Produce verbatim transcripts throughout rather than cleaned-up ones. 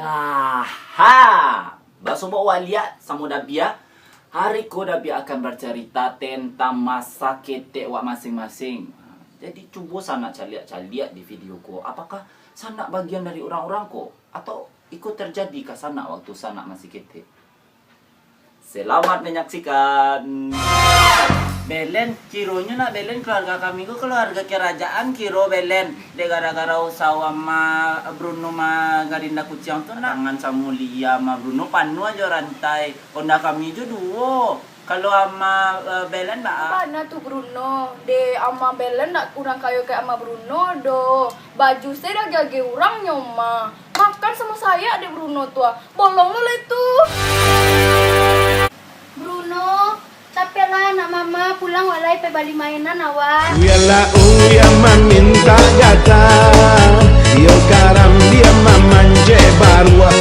Aha! Basobok wak liak samo Dabiah. Hari ko Dabiah akan bacarita tentang masa ketek wak masing-masing. Jadi, cubo sanak caliak-caliak di video ko. Apakah sanak bagian dari urang-urang ko? Atau iko terjadi ka sanak waktu sanak masih ketek? Selamat menyaksikan. Belen, kironyo nak Belen, keluarga kami ko keluarga kerajaan kiro Belen. Dek gara-gara usaho ama Bruno ma gadinda kuciang tu nak, tangan samo Lia ama Bruno panuah jo rantai. Onda kami jo duo. Kalau ama, eh, Belen baa? Bana tu Bruno, dek ama Belen nak urang kayo kayak ama Bruno doh. Baju se diageh-ageh urang nyo mah. Makan samo sayak dek Bruno tu ah. Bolong lo lai tu. Bruno, tapeklah anak mama pulang wak lai pai bali mainan awak. Uyalah uyah mamintak jatah, iyo karambia mamanjek baruak.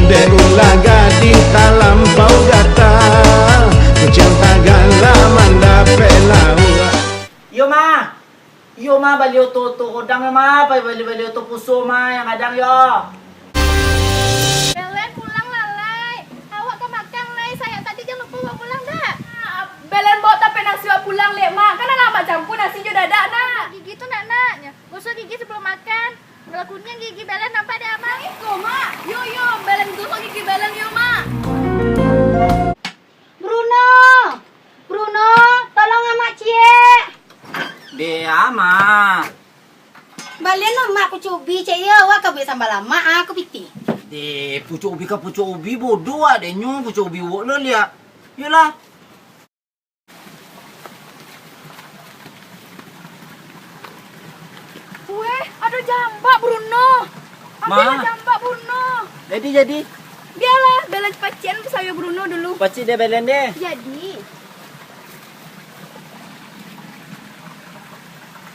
Dek ulah gadih talampau gatah, kuciang tagalah mandapek lauak. Iyo, Ma. Iyo, Ma, bali oto-oto kodang, Ma, pai bali-bali oto puso, Ma, yang gadang, yo. Belen pulang lah lai. Awak ka makan lai, sayak tadi jan lupo bawa pulang, dak? Belen bawa tapek nasi wak pulang, lek, Ma. Kan alah Mak campua nasi jo dadak, nak. Gigi tu, nak, nak. Gosok gigi sebelum makan. Kalau kuniang gigi Belen nampak dek Ama. Iko, Mak. Yo, yo, Belen gosok gigi Belen, yo, Mak. Bruno! Bruno, tolong Amak ciek! Deh, Amak. Balian Amak pucuak ubi ciek yo, awak ka buek sambal Amak, ah, ka pitih. Deh, pucuak ubi ka pucuak ubi, bodoh ah, deh nyo pucuak ubi wok lo liak. Yolah. Weh, ado jambak, Bruno. Ambiaklah jambak, Bruno. Jadi, jadi. Bialah, Belen pacian sayo Bruno dulu. Pacik deh, Belen deh. Jadi.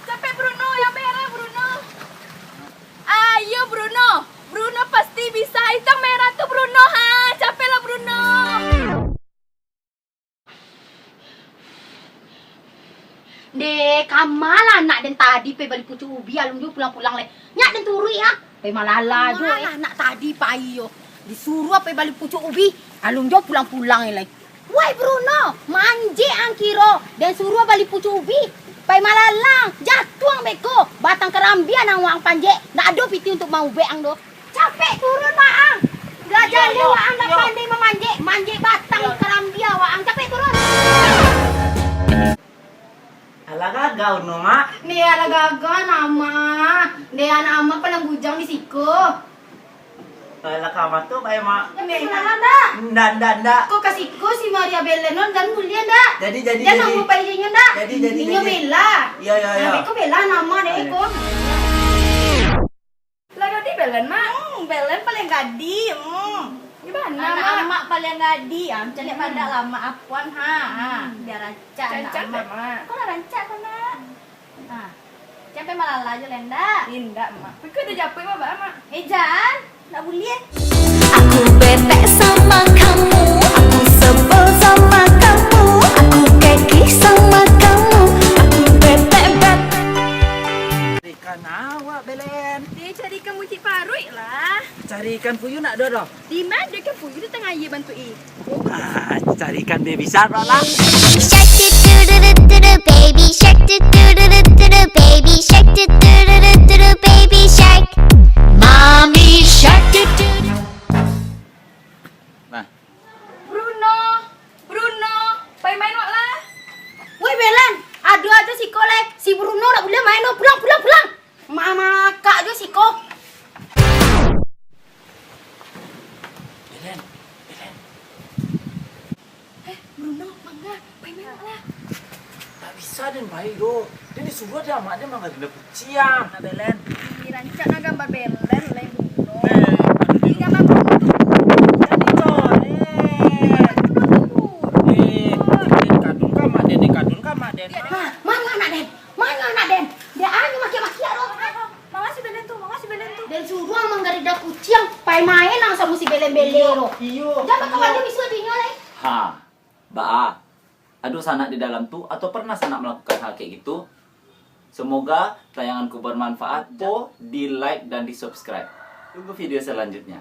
Capek, Bruno, yang merah, Bruno. Ayo, Bruno. Bruno pasti bisa. Itu yang merah tu, Bruno, ha. Capeklah, Bruno. Deh, kama lah anak den tadi pai bali pucuak ubi, alun juo pulang-pulang lai. Nyak den turuik ah, pai malala juo, eh. Kama lah anak tadi pai yo. Disuruah pai bali pucuak ubi, alun juo pulang-pulang lai. Wai Bruno, manjek ang kiro, den suruah bali pucuak ubi, pai malala, jatuah beko, batang karambia nan waang panjek, ndak ado pitih untuak maubek ang doh. Capek turun, waang. Lah jaleh waang ndak pandai mamanjek, manjek batang karambia waang. Capek turun. Alah gagah Uno, Mak. Ni alah gagah, Amak. Deh, anak Amak paling bujang di siko. Alah ka ma tu bae, Mak. Ni. Ndak, ndak, ndak. Ko ka siko si Maria Belen on dan mulie ndak? Jadi, jadi, jadi. Jan lupo izinyo ndak? Jadi, jadi, jadi. Inyo bela. Iyo, iyo, iyo. Nah, beko bela anak Amak deh ko. Lah gadih Belen, Mak. Hmm, Belen paling gadih. Hmm. Di mana, Mak? Anak Amak paling gadih. Ah, caliak padak lah, Mak. Apuan, ha. Ha, biar rancak anak Amak. Kau lah rancak kau, Nak. Ha. Sampai malala jo, Lenda. Indak, Mak. Tapi kau ada japuik, Mak, Mak. Eh, jan. Ndak buliah. Aku betek sama kamu, aku sebel sama kamu, aku kekeh sama kamu, aku betek, betek. Carikan awak, Belen. Dicarikan buncik paruik lah. Carikan puyuh nak doh, doh. Di ma doh ikan puyuh di tangah aia bantuak i? Ah, carikan baby shark lah. Shark do do do do do do, baby shark do do do do do do, baby shark do do do do do do, baby shark. Mommy shark do do. Nah. Bruno, Bruno, pai main wak lah. Woi Belen, ado ajo siko lai. Si Bruno ndak buliah main doh. Pulang, pulang, pulang. Ma-, makak jo siko. Belen, Belen. Eh, Bruno, mangga, pai main lah. Tak bisa den pai doh. Den disuruah dek amak den mangga den kuciang. Nah, Belen. Ih, rancak nah gambar Belen, lain Bruno. Eh, aduh, ih, gambar Bruno tu. Jadi coret. Eh, den kadun ka amak den, den kadun ka amak den. Nah, mangga nak den. Manga nak den? Dek anyo makiak-makiak tu. Manga si Belen tu, manga si Belen tu. Den suruah mangga den kuciang, pai main ang samo si Belen-Belen tu. Iyo, iyo. Jan bakawan jo bisuak dinyo lai. Ha, baa? Ado sanak di dalam tu, atau pernah sanak melakukan hal kayak gitu? Semoga tayanganku bermanfaat, po di like dan di subscribe. Tunggu video selanjutnya.